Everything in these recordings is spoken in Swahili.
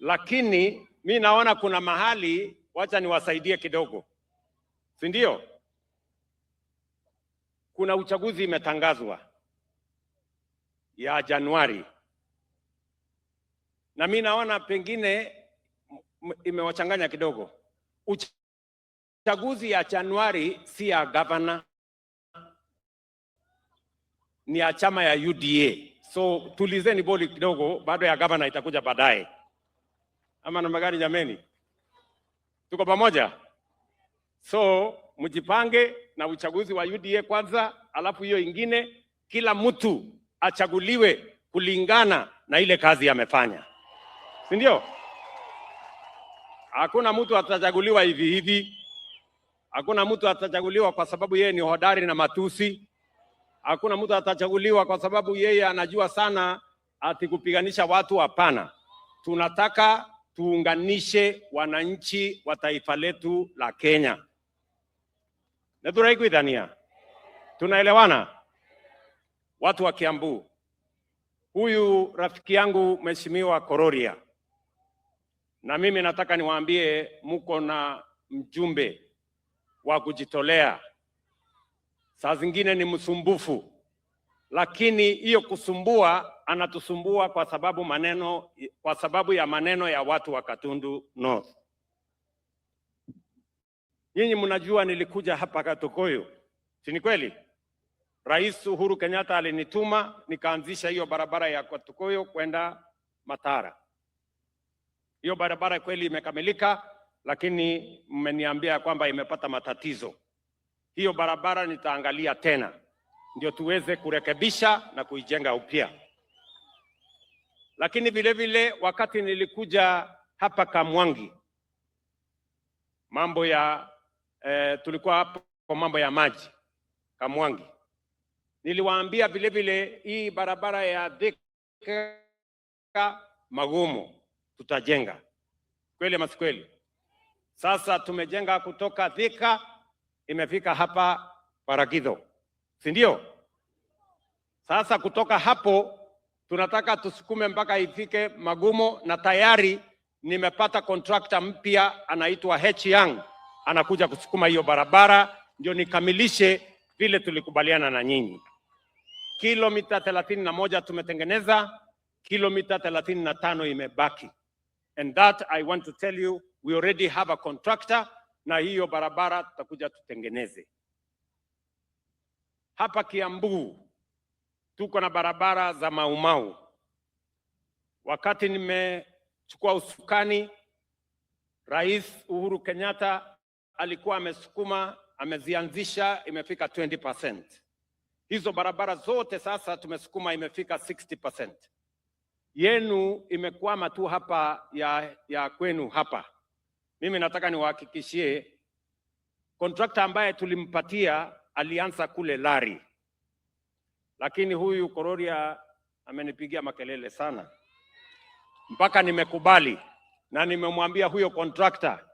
Lakini mi naona kuna mahali, wacha niwasaidie kidogo, si ndio? Kuna uchaguzi imetangazwa ya Januari, na mi naona pengine imewachanganya kidogo. Uchaguzi ya Januari si ya gavana, ni ya chama ya UDA. So tulizeni boli kidogo, bado ya gavana itakuja baadaye. Ama namna gani jameni? Tuko pamoja? So mjipange na uchaguzi wa UDA kwanza, alafu hiyo ingine, kila mtu achaguliwe kulingana na ile kazi amefanya, si ndio? Hakuna mtu atachaguliwa hivi hivi. Hakuna mtu atachaguliwa kwa sababu yeye ni hodari na matusi. Hakuna mtu atachaguliwa kwa sababu yeye anajua sana ati kupiganisha watu. Hapana, tunataka tuunganishe wananchi wa taifa letu la Kenya. Nĩtũraiguithania? Tunaelewana? Watu wa Kiambu, huyu rafiki yangu Mheshimiwa Kororia, na mimi nataka niwaambie muko na mjumbe wa kujitolea. Saa zingine ni msumbufu, lakini hiyo kusumbua anatusumbua kwa sababu ya maneno ya watu wa Gatundu North. Nyinyi mnajua nilikuja hapa Gatukuyu, si ni kweli? Rais Uhuru Kenyatta alinituma nikaanzisha hiyo barabara ya Gatukuyu kwenda Matara. Hiyo barabara kweli imekamilika, lakini mmeniambia kwamba imepata matatizo. Hiyo barabara nitaangalia tena ndio tuweze kurekebisha na kuijenga upya. Lakini vile vile wakati nilikuja hapa Kamwangi, mambo ya tulikuwa hapo kwa mambo ya maji Kamwangi, niliwaambia vile vile hii barabara ya Thika Magumo tutajenga, kweli ama si kweli? Sasa tumejenga kutoka Thika imefika hapa Paragitho, si ndio? Sasa kutoka hapo tunataka tusukume mpaka ifike Magumo, na tayari nimepata contractor mpya anaitwa H Young, anakuja kusukuma hiyo barabara ndio nikamilishe vile tulikubaliana na nyinyi. Kilomita 31 tumetengeneza, kilomita 35 imebaki. And that I want to tell you, we already have a contractor, na hiyo barabara tutakuja tutengeneze. Hapa Kiambu tuko na barabara za Maumau. Wakati nimechukua usukani, Rais Uhuru Kenyatta alikuwa amesukuma, amezianzisha, imefika 20%. Hizo barabara zote sasa tumesukuma, imefika 60%. Yenu imekwama tu hapa ya kwenu hapa. Mimi nataka niwahakikishie contractor ambaye tulimpatia alianza kule Lari, lakini huyu Kororia amenipigia makelele sana mpaka nimekubali na nimemwambia huyo contractor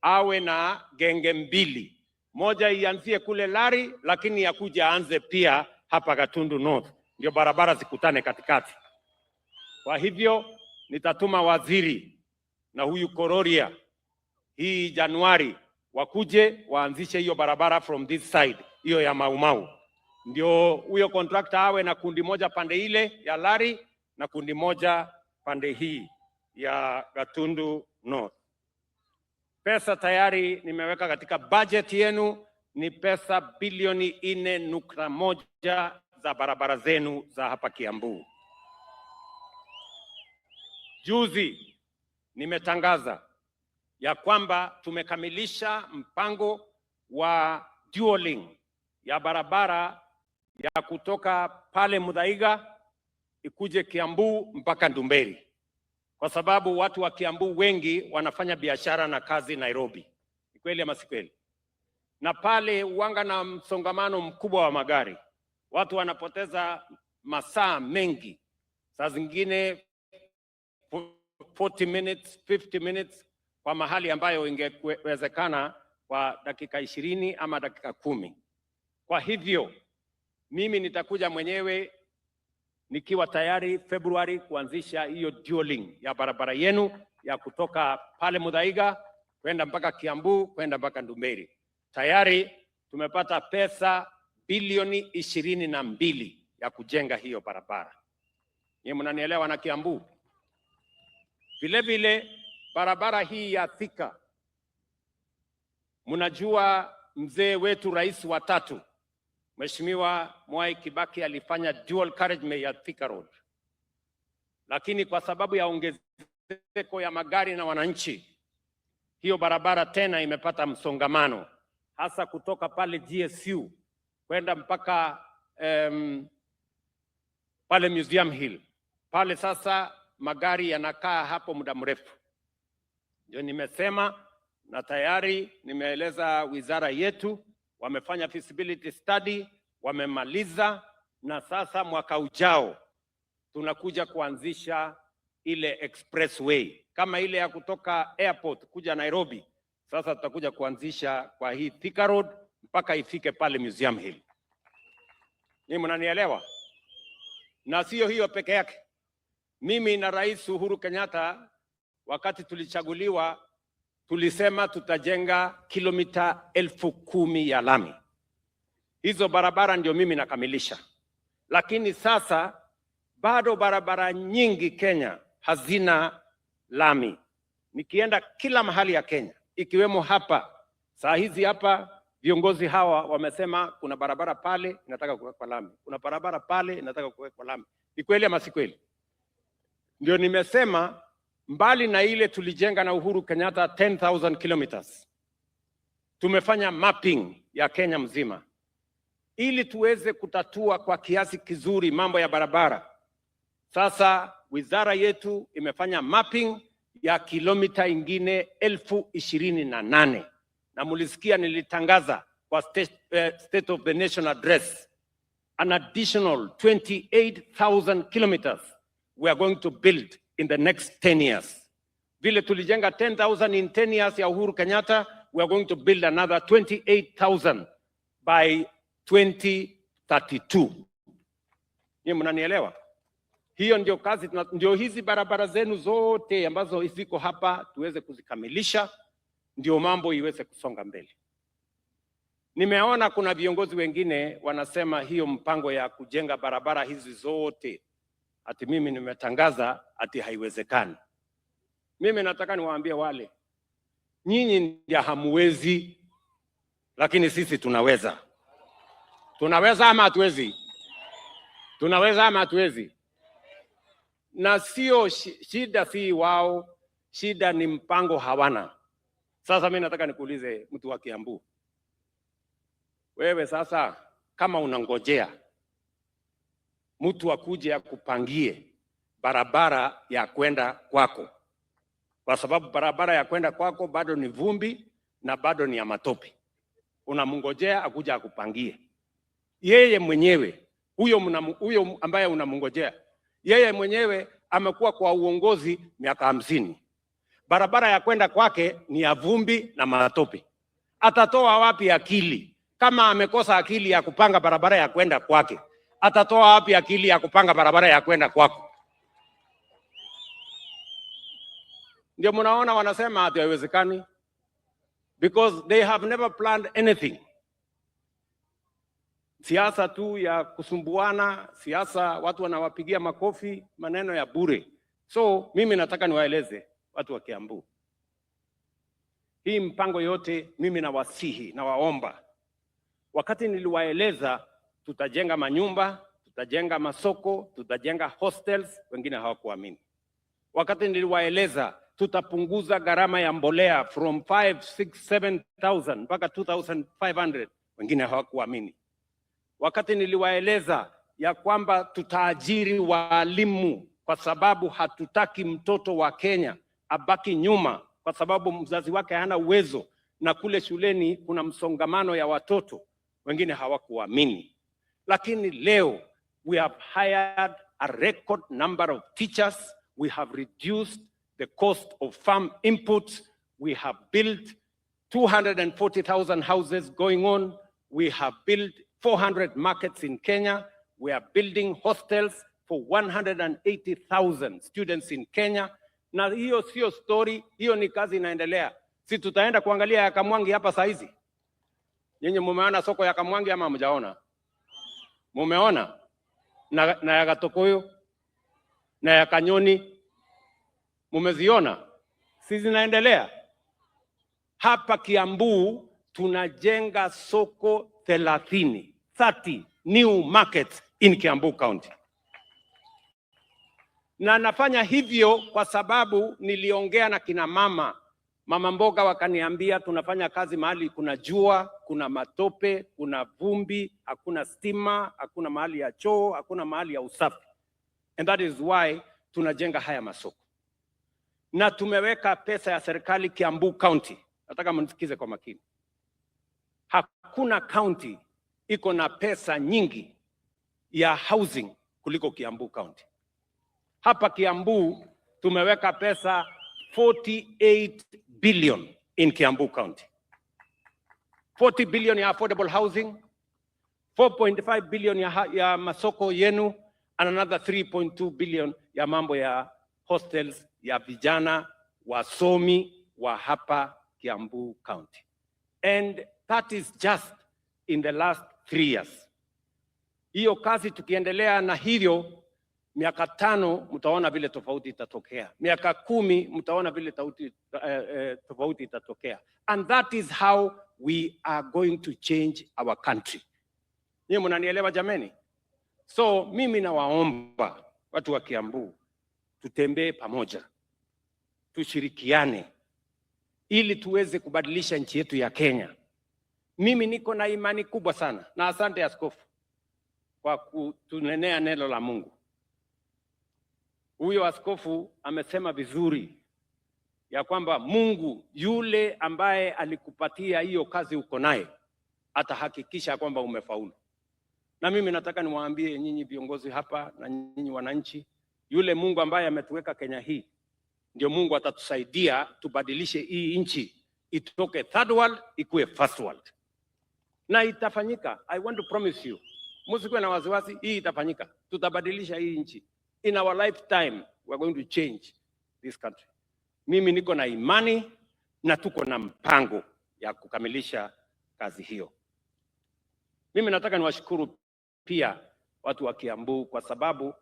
awe na genge mbili, moja ianzie kule Lari, lakini ya kuja aanze pia hapa Gatundu North, ndio barabara zikutane katikati. Kwa hivyo nitatuma waziri na huyu Kororia hii Januari wakuje waanzishe hiyo barabara from this side, hiyo ya Maumau, ndio huyo contractor awe na kundi moja pande ile ya Lari na kundi moja pande hii ya Gatundu North. Pesa tayari nimeweka katika budget yenu ni pesa bilioni 4.1 za barabara zenu za hapa Kiambu. Juzi nimetangaza ya kwamba tumekamilisha mpango wa dualling ya barabara ya kutoka pale Muthaiga ikuje Kiambu mpaka Ndumberi, kwa sababu watu wa Kiambu wengi wanafanya biashara na kazi Nairobi. Ni kweli ama si kweli? Na pale uwanga na msongamano mkubwa wa magari, watu wanapoteza masaa mengi, saa zingine 40 minutes, 50 minutes kwa mahali ambayo ingewezekana kwa dakika 20 ama dakika 10. Kwa hivyo mimi nitakuja mwenyewe nikiwa tayari Februari kuanzisha hiyo dualling ya barabara yenu. ya kutoka pale Muthaiga kwenda mpaka Kiambu kwenda mpaka Ndumberi. Tayari tumepata pesa bilioni 22 ya kujenga hiyo barabara. Nyie mnanielewa na Kiambu? Vile vile barabara hii ya Thika, mnajua mzee wetu, rais wa tatu, Mheshimiwa Mwai Kibaki, alifanya dual carriageway ya Thika Road, lakini kwa sababu ya ongezeko ya magari na wananchi, hiyo barabara tena imepata msongamano, hasa kutoka pale GSU kwenda mpaka pale Museum Hill pale. Sasa magari yanakaa hapo muda mrefu. Ndio nimesema na tayari nimeeleza wizara yetu, wamefanya feasibility study, wamemaliza, na sasa mwaka ujao tunakuja kuanzisha ile expressway kama ile ya kutoka airport kuja Nairobi. Sasa tutakuja kuanzisha kwa hii Thika Road mpaka ifike pale Museum Hill. Ni mnanielewa? Na sio hiyo peke yake. Mimi na Rais Uhuru Kenyatta, wakati tulichaguliwa, tulisema tutajenga kilomita 10,000 ya lami. Hizo barabara ndio mimi nakamilisha, lakini sasa bado barabara nyingi Kenya hazina lami. Nikienda kila mahali ya Kenya, ikiwemo hapa saa hizi hapa, viongozi hawa wamesema kuna barabara pale inataka kuwekwa lami, kuna barabara pale inataka kuwekwa lami. Ni kweli ama si kweli? Ndio nimesema mbali na ile tulijenga na Uhuru Kenyatta 10,000 kilometers, tumefanya mapping ya Kenya mzima ili tuweze kutatua kwa kiasi kizuri mambo ya barabara. Sasa wizara yetu imefanya mapping ya kilomita ingine 28,000 na mulisikia nilitangaza kwa State of the Nation Address an additional 28,000 kilometers we are going to build in the next 10 years. Vile tulijenga 10,000 in 10 years ya Uhuru Kenyatta, we are going to build another 28,000 by 2032. Nyinyi mnanielewa? Hiyo ndio kazi, ndio hizi barabara zenu zote ambazo ziko hapa tuweze kuzikamilisha, ndio mambo iweze kusonga mbele. Nimeona kuna viongozi wengine wanasema hiyo mpango ya kujenga barabara hizi zote ati mimi nimetangaza ati haiwezekani. Mimi nataka niwaambie wale, nyinyi ndio hamuwezi, lakini sisi tunaweza. Tunaweza ama hatuwezi? Tunaweza ama hatuwezi? Na sio shida, si wao, shida ni mpango hawana. Sasa mimi nataka nikuulize, mtu wa Kiambu, wewe sasa kama unangojea mtu akuje akupangie barabara ya kwenda kwako, kwa sababu barabara ya kwenda kwako bado ni vumbi na bado ni ya matope, unamngojea akuja akupangie yeye mwenyewe huyo, huyo ambaye unamngojea yeye mwenyewe amekuwa kwa uongozi miaka 50. Barabara ya kwenda kwake ni ya vumbi na matope. Atatoa wapi akili kama amekosa akili ya kupanga barabara ya kwenda kwake? Atatoa wapi akili ya kupanga barabara ya kwenda kwako? Ndio mnaona wanasema ati haiwezekani, because they have never planned anything. Siasa tu ya kusumbuana, siasa watu wanawapigia makofi, maneno ya bure. So mimi nataka niwaeleze watu wa Kiambu, hii mpango yote mimi nawasihi, nawaomba. Wakati niliwaeleza tutajenga manyumba, tutajenga masoko, tutajenga hostels, wengine hawakuamini. Wakati niliwaeleza tutapunguza gharama ya mbolea from 5, 6, 7,000 mpaka 2500, wengine hawakuamini. Wakati niliwaeleza ya kwamba tutaajiri walimu kwa sababu hatutaki mtoto wa Kenya abaki nyuma kwa sababu mzazi wake hana uwezo na kule shuleni kuna msongamano ya watoto, wengine hawakuamini. Lakini leo we have hired a record number of teachers, we have reduced the cost of farm inputs, we have built 240,000 houses going on, we have built 400 markets in Kenya, we are building hostels for 180,000 students in Kenya. Na hiyo sio story, hiyo ni kazi inaendelea. Si tutaenda kuangalia ya Kamwangi hapa saa hizi? Nyinyi mumeona soko ya Kamwangi ama hamjaona? Mumeona? Na ya Gatukuyu na ya Kanyoni mumeziona? Si zinaendelea? Hapa Kiambu tunajenga soko 30, 30 new markets in Kiambu County. Na nafanya hivyo kwa sababu niliongea na kina mama, mama mboga wakaniambia tunafanya kazi mahali kuna jua, kuna matope, kuna vumbi, hakuna stima, hakuna mahali ya choo, hakuna mahali ya usafi. And that is why tunajenga haya masoko. Na tumeweka pesa ya serikali Kiambu County. Nataka mnisikize kwa makini. Hakuna county iko na pesa nyingi ya housing kuliko Kiambu County. Hapa Kiambu tumeweka pesa 48 billion in Kiambu County. 40 billion ya affordable housing, 4.5 billion ya masoko yenu and another 3.2 billion ya mambo ya hostels ya vijana wasomi wa hapa Kiambu County. And that is just in the last 3 years. Hiyo kazi tukiendelea na hivyo, miaka 5 mtaona vile tofauti itatokea, miaka 10 mtaona vile tofauti itatokea. And that is how we are going to change our country. Nyinyi mnanielewa jameni? So mimi nawaomba watu wa Kiambu, tutembee pamoja, tushirikiane ili tuweze kubadilisha nchi yetu ya Kenya. Mimi niko na imani kubwa sana, na asante askofu kwa kutunenea neno la Mungu. Huyo askofu amesema vizuri ya kwamba Mungu yule ambaye alikupatia hiyo kazi uko naye atahakikisha kwamba umefaulu. Na mimi nataka niwaambie nyinyi viongozi hapa na nyinyi wananchi, yule Mungu ambaye ametuweka Kenya hii ndio Mungu atatusaidia tubadilishe hii nchi itoke third world ikuwe first world, na itafanyika. I want to promise you, msikuwe na wasiwasi, hii itafanyika. Tutabadilisha hii nchi in our lifetime, we are going to change this country. Mimi niko na imani na tuko na mpango ya kukamilisha kazi hiyo. Mimi nataka niwashukuru pia watu wa Kiambu kwa sababu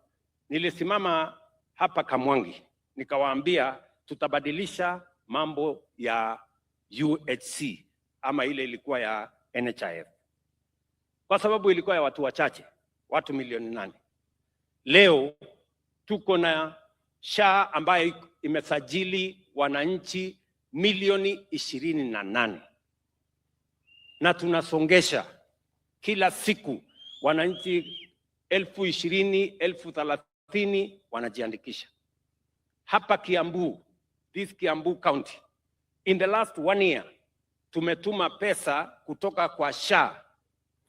nilisimama hapa Kamwangi nikawaambia tutabadilisha mambo ya UHC ama ile ilikuwa ya NHIF, kwa sababu ilikuwa ya watu wachache, watu milioni 8. Leo tuko na SHA ambayo imesajili wananchi milioni 28 na tunasongesha kila siku wananchi 20,000, 30,000 wanajiandikisha hapa Kiambu. This Kiambu County, in the last one year tumetuma pesa kutoka kwa SHA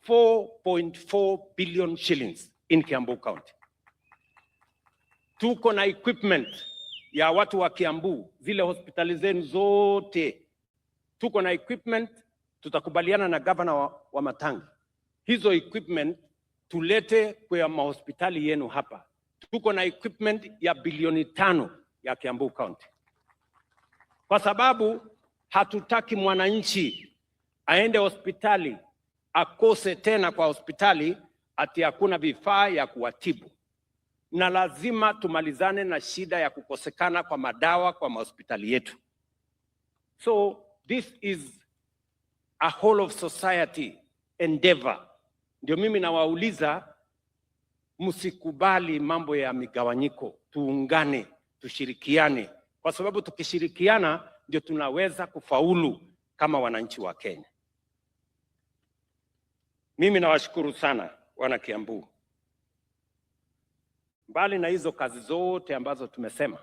4.4 billion shillings in Kiambu County. Tuko na equipment ya watu wa Kiambu, zile hospitali zenu zote tuko na equipment. Tutakubaliana na gavana wa Wamatangi, hizo equipment tulete kwa mahospitali yenu hapa. Tuko na equipment ya bilioni 5 ya Kiambu County, kwa sababu hatutaki mwananchi aende hospitali akose tena kwa hospitali ati hakuna vifaa ya kuwatibu, na lazima tumalizane na shida ya kukosekana kwa madawa kwa mahospitali yetu. So this is a whole of society endeavor. Ndio mimi nawauliza, msikubali mambo ya migawanyiko, tuungane, tushirikiane, kwa sababu tukishirikiana ndio tunaweza kufaulu kama wananchi wa Kenya. Mimi nawashukuru sana wana Kiambu. Mbali na hizo kazi zote ambazo tumesema,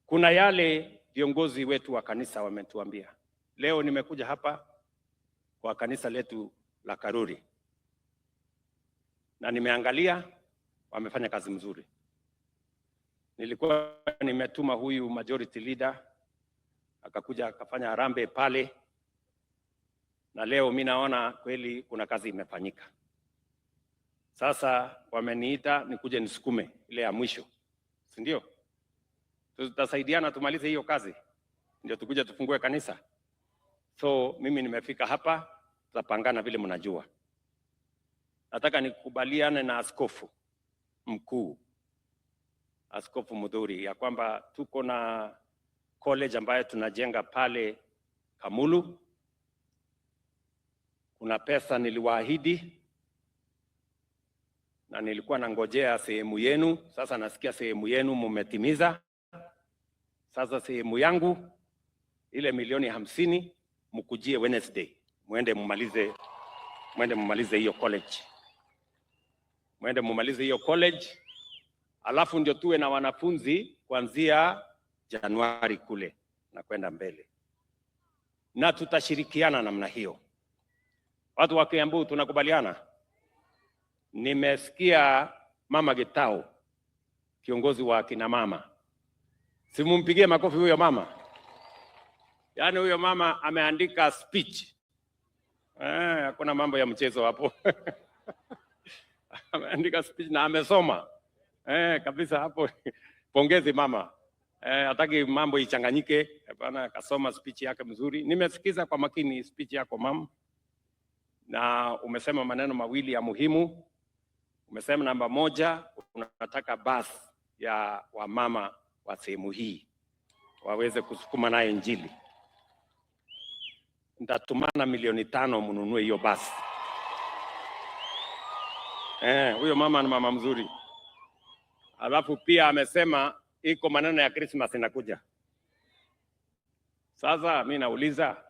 kuna yale viongozi wetu wa kanisa wametuambia. Leo nimekuja hapa kwa kanisa letu la Karuri na nimeangalia wamefanya kazi mzuri. Nilikuwa nimetuma huyu majority leader akakuja akafanya harambee pale, na leo mi naona kweli kuna kazi imefanyika. Sasa wameniita nikuje nisukume ile ya mwisho, si ndio? Tutasaidiana tumalize hiyo kazi, ndio tukuje tufungue kanisa. So mimi nimefika hapa, tutapangana vile mnajua. Nataka nikubaliane na askofu mkuu, Askofu Mudhuri, ya kwamba tuko na college ambayo tunajenga pale Kamulu. Kuna pesa niliwaahidi na nilikuwa nangojea sehemu yenu. Sasa nasikia sehemu yenu mumetimiza. Sasa sehemu yangu ile milioni 50 mkujie Wednesday, mwende mumalize hiyo college, mwende mumalize hiyo college, alafu ndio tuwe na wanafunzi kuanzia Januari kule na kwenda mbele, na tutashirikiana namna hiyo. Watu wa Kiambu tunakubaliana? Nimesikia Mama Gitau, kiongozi wa kina mama, simumpigie makofi huyo mama. Yaani huyo mama ameandika speech. Eh, hakuna mambo ya mchezo hapo. Ameandika speech na amesoma kabisa hapo. Pongezi mama. Hataki mambo ichanganyike. Hapana, akasoma speech yake mzuri. Nimesikiza kwa makini speech yako, mam, na umesema maneno mawili ya muhimu. Umesema namba moja, unataka basi ya wamama wa sehemu hii waweze kusukuma naye Injili. Nitatumana milioni 5 mnunue hiyo basi. Eh, huyo mama ni mama mzuri. Alafu pia amesema iko maneno ya Christmas inakuja. Sasa mi nauliza,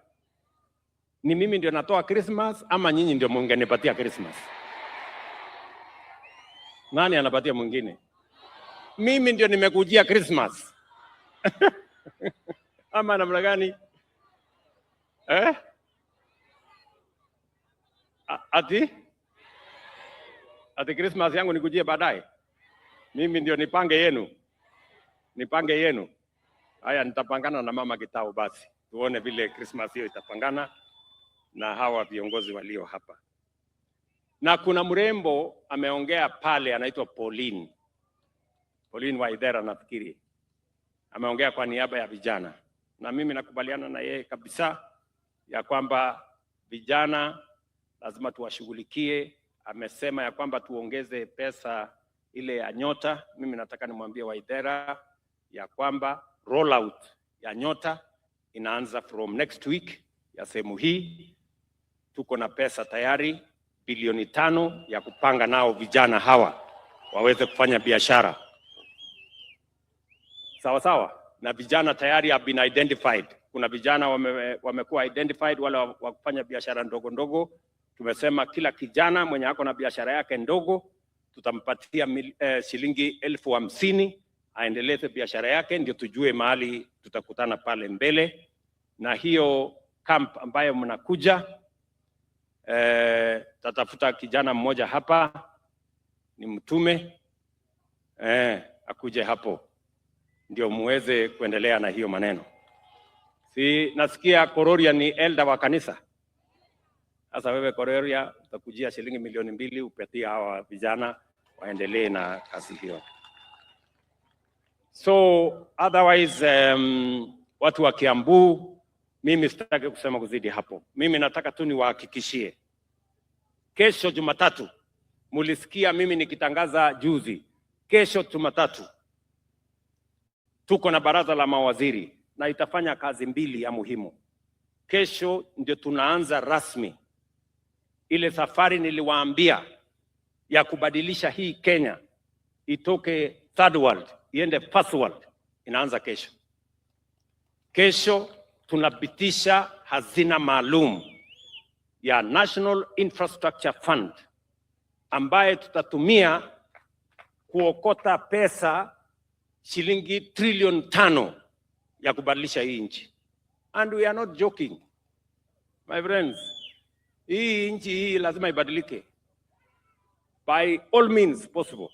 ni mimi ndio natoa Christmas ama nyinyi ndio mungenipatia Christmas? Nani anapatia mwingine? Mimi ndio nimekujia Christmas ama namna gani? Eh? Ati Christmas yangu nikujie baadaye? Mimi ndio nipange yenu, nipange yenu. Haya, nitapangana na Mama Gitau basi, tuone vile Christmas hiyo itapangana na hawa viongozi walio hapa. Na kuna mrembo ameongea pale, anaitwa Pauline, Pauline Waithera nafikiri, ameongea kwa niaba ya vijana, na mimi nakubaliana na yeye kabisa ya kwamba vijana lazima tuwashughulikie. Amesema ya kwamba tuongeze pesa ile ya Nyota. Mimi nataka nimwambie Waithera ya kwamba rollout ya Nyota inaanza from next week ya sehemu hii. Tuko na pesa tayari bilioni 5 ya kupanga nao vijana hawa waweze kufanya biashara sawa sawa, na vijana tayari have been identified. Kuna vijana wamekuwa identified wale wa kufanya biashara ndogo ndogo. Tumesema kila kijana mwenye ako na biashara yake ndogo tutampatia shilingi 50,000 aendeleze biashara yake, ndio tujue mahali tutakutana pale mbele. Na hiyo camp ambayo mnakuja, tatafuta kijana mmoja hapa ni mtume akuje hapo ndio muweze kuendelea na hiyo maneno. Si nasikia Kororia ni elder wa kanisa. Sasa wewe Kororia utakujia shilingi milioni 2 upatie hawa vijana waendelee na kazi hiyo. So otherwise, watu wa Kiambu, mimi sitaki kusema kuzidi hapo. Mimi nataka tu niwahakikishie kesho Jumatatu, mulisikia mimi nikitangaza juzi, kesho Jumatatu tuko na baraza la mawaziri na itafanya kazi mbili ya muhimu. Kesho ndio tunaanza rasmi ile safari niliwaambia ya kubadilisha hii Kenya itoke third world iende first world, inaanza kesho. Kesho tunapitisha hazina maalum ya National Infrastructure Fund ambaye tutatumia kuokota pesa shilingi trilioni 5 ya kubadilisha hii nchi. And we are not joking. My friends, hii nchi hii lazima ibadilike by all means possible.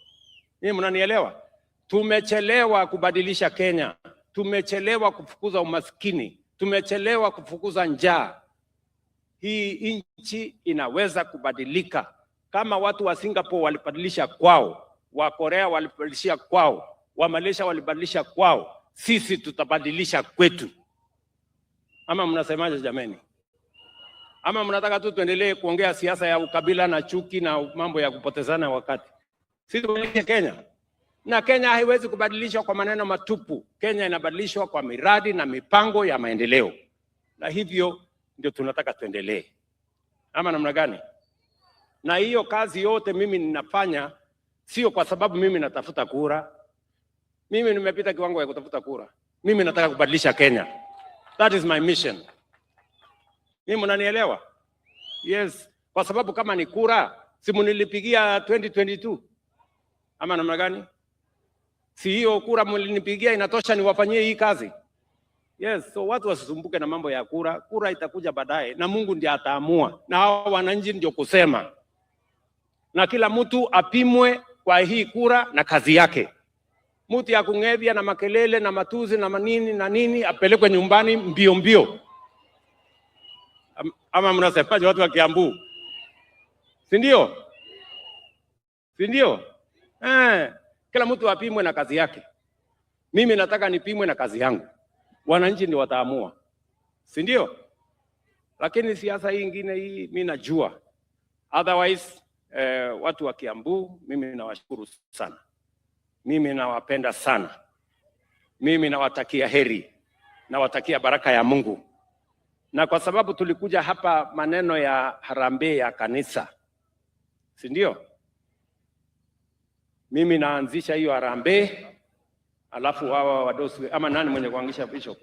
Nyinyi mnanielewa? Tumechelewa kubadilisha Kenya, tumechelewa kufukuza umaskini, tumechelewa kufukuza njaa. Hii nchi inaweza kubadilika kama watu wa Singapore walibadilisha kwao, wa Korea walibadilisha kwao, wa Malaysia walibadilisha kwao. Sisi tutabadilisha kwetu. Ama mnasemaje jameni? Ama mnataka tu tuendelee kuongea siasa ya ukabila na chuki na mambo ya kupotezana wakati? Sisi tubadilishe Kenya, na Kenya haiwezi kubadilishwa kwa maneno matupu. Kenya inabadilishwa kwa miradi na mipango ya maendeleo, na hivyo ndio tunataka tuendelee, ama namna gani? Na hiyo kazi yote mimi ninafanya sio kwa sababu mimi natafuta kura. Mimi nimepita kiwango ya kutafuta kura. Mimi nataka kubadilisha Kenya. That is my mission. Mimi mnanielewa? Yes, kwa sababu kama ni kura, si mnilipigia 2022 ama namna gani? Si hiyo kura mlinipigia inatosha niwafanyie hii kazi? Yes, so watu wasisumbuke na mambo ya kura. Kura itakuja baadaye na Mungu ndiye ataamua, na hao wananchi ndio kusema, na kila mtu apimwe kwa hii kura na kazi yake. Mtu ya kung'evya na makelele na matuzi na manini na nini apelekwe nyumbani mbio mbio. Ama mnasemaje watu wa Kiambu? Si ndio? Si ndio? Eh, kila mtu apimwe na kazi yake. Mimi nataka nipimwe na kazi yangu. Wananchi ndio wataamua, si ndio? Lakini siasa hii ingine hii mi najua. Otherwise, watu wa Kiambu mimi nawashukuru sana, mimi nawapenda sana, mimi nawatakia heri, nawatakia baraka ya Mungu. Na kwa sababu tulikuja hapa maneno ya harambee ya kanisa, si ndio? Mimi naanzisha hiyo harambee, alafu hawa wadosi ama nani mwenye kuanzisha, bishop?